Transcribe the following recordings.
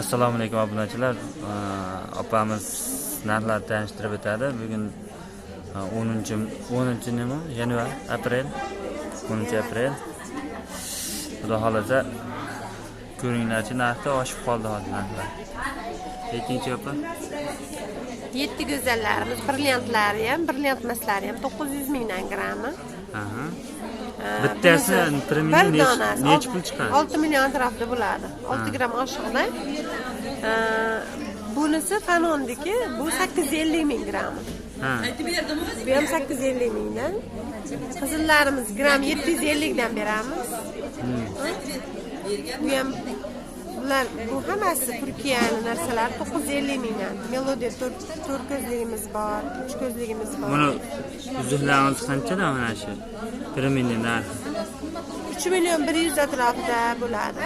Assalomu alaykum obunachilar. Opamiz narxlarni tanishtirib o'tadi. Bugun 10 nima? Yanvar, aprel. 10 aprel. Xudo xolasa ko'ringlarchi, narxda oshib qoldi hozir narxlar. Aytingchi opa. 7 go'zallarimiz, brilliantlari ham, brilliant emaslari ham 900 mingdan grammi. Aha. Bittasi bir donasi nechi pul chiqadi? 6 million atrofida bo'ladi. 6 gram oshiqda. Bunisi Fanonniki, bu 850 ming grammi. Ha. Bu ham 850 mingdan. Qizillarimiz gram 750 dan beramiz. Bu ham bular, bu hammasi Turkiyani narsalari 950 mingdan. Melodiya to'rt ko'zligimiz bor, uch ko'zligimiz bor. Buni uzuklarimiz qanchadan mana shu? Piramidning narxi. 3 million 100 atrofida bo'ladi.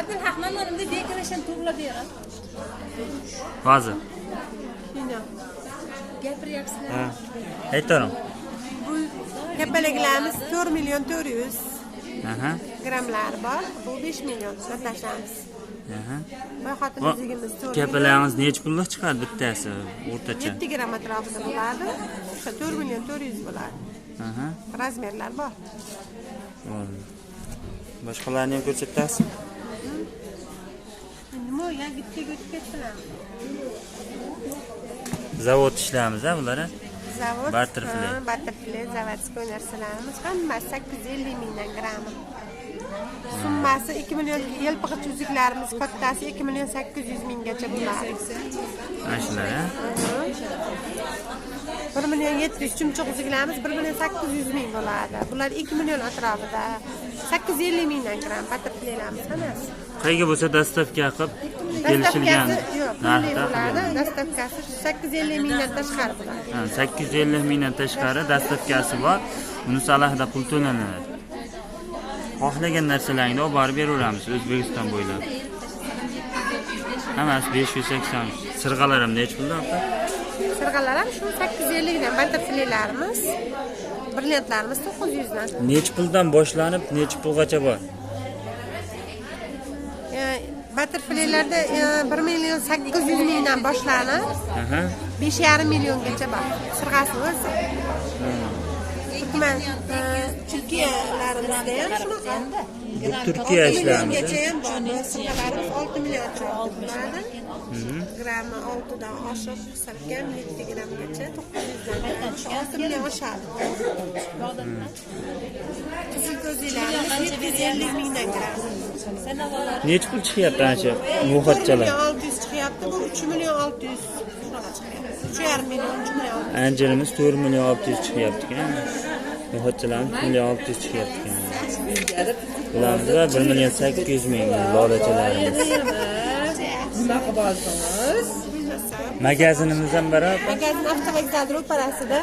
Hozir. Shunday. Gapiryapsizlar. Ha. Aytarim. Bu kapalaklarimiz 4 million 400 Aha. grammlari bor. Bu 5 million natlashamiz. Aha. Voy xotin uzugimiz 4 million. Kapalagimiz nechi pullik chiqadi bittasi o'rtacha? 7 gram atrofida bo'ladi. O'sha 4 million 400 bo'ladi. Aha. Razmerlar bor. Bo'ldi. Boshqalarni ham ko'rsatasiz. Nima yangi o'tib ketdilar. Zavod ishlarimiz ha bular? Zavod, Butterfly. Ha, butterfly, заводской narsalarimiz hammasi 850 mingdan grammi. Summasi 2 million yelpig'ich uzuklarimiz kattasi 2 million 800 minggacha bo'ladi. Mana shular ha? 1 million 700 chumchuq uzuklarimiz 1 million 800 ming bo'ladi. Bular 2 million atrofida. 850 mingdan gram butterflylarimiz hammasi. Qayerga bo'lsa dastavka qilib kelishilgan Dastavkasi yo'q, pulli narxda bo'ladi. Dastavkasi 850 mingdan tashqari bo'ladi. Ha, 850 mingdan tashqari dastavkasi bor. Bunisi alohida pul to'lanadi. Xohlagan narsalaringni olib borib beraveramiz O'zbekiston bo'ylab. Hammasi 580. Sirg'alar ham nechi puldan opa? Sirg'alar ham shu 850 dan butterflylarimiz, brilliantlarimiz 900 dan. Nechi puldan boshlanib, nechi pulgacha bor? Butterflylarda 1 million 800 mingdan boshlanib, Aha. 5,5 milliongacha bor. Sirg'asi o'zi. Turkman Turkiyalarimizda ham shunaqa. Bu Turkiya ishlarimiz. Milliongacha ham bor. Sirg'alarimiz 6 million atrofida bo'ladi. Grammi 6 dan oshiq salkam 7 grammgacha 900 dan 6 million oshadi. Qizil ko'zliklarimiz 750 mingdan gram. Nechi pul chiqyapti ana shu 4 no'xatchalar? million 600 chiqyapti, bu 3 million 600 shunaqa chiqyapti. 3,5 million, 3 million 600. Anjirimiz 4 million 600 chiqyapti ekan. No'xatchalarimiz 3 million 600 chiqyapti ekan. Bularimiz 1 million 800 ming lolachalarimiz. Nima qilib oldingiz? Magazinimiz ham bor opa. Magazin avtovokzal ro'parasida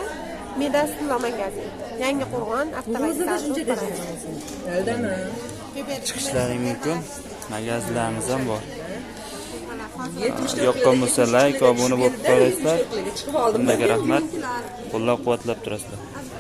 Medas Tillo magazin. Yangi qo'rg'on avtovokzal ro'parasida. Aldami? Chiqishlari mumkin. Magazinlarimiz ham bor. Yoqqan bo'lsa like, obuna bo'lib qo'yasizlar. Chiqib oldim. Bundaga rahmat. Qo'llab-quvvatlab turasizlar.